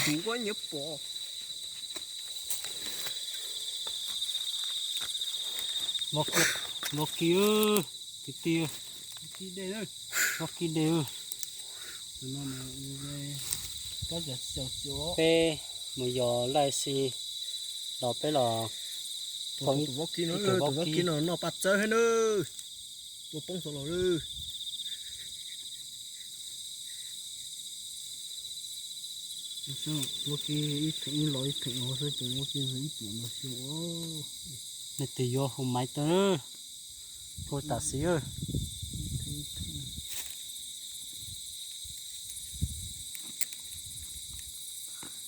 Tus ua nyiam pom. Vau kis, kwv tij, vau kis de. Peb mus yos laij si los peb los. Tus vau kis no, tus vau kis no noj paj txawb thiab na. Tua poob xwb los. Tus vau kis ib theem ib los ib theem no xwb, tus vau kis ib puas no xwb. Nej twg yuav hu maiv tau, hu tam sim.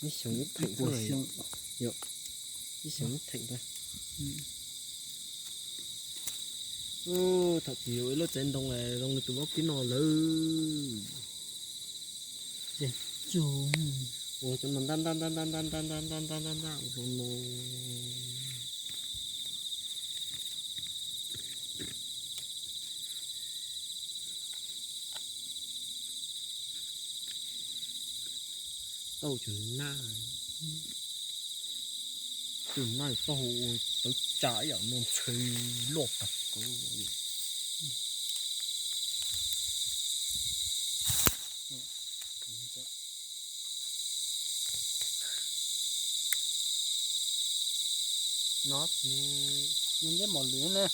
Ib xyoos ib theem xwb, ib xyoos ib theem. Thaum twg yuav ib lub tsev ntoo zoo li tus vau kis no lawm. Ua cov no ntab ntab ntab ntab ntab ntab ntab ntab ntab ntab ntab ua no. Tau cov nab, tus nab tau ua tawv tsam ib yam no ntshe loj tag kawg. No ces ncej mos lwm ne.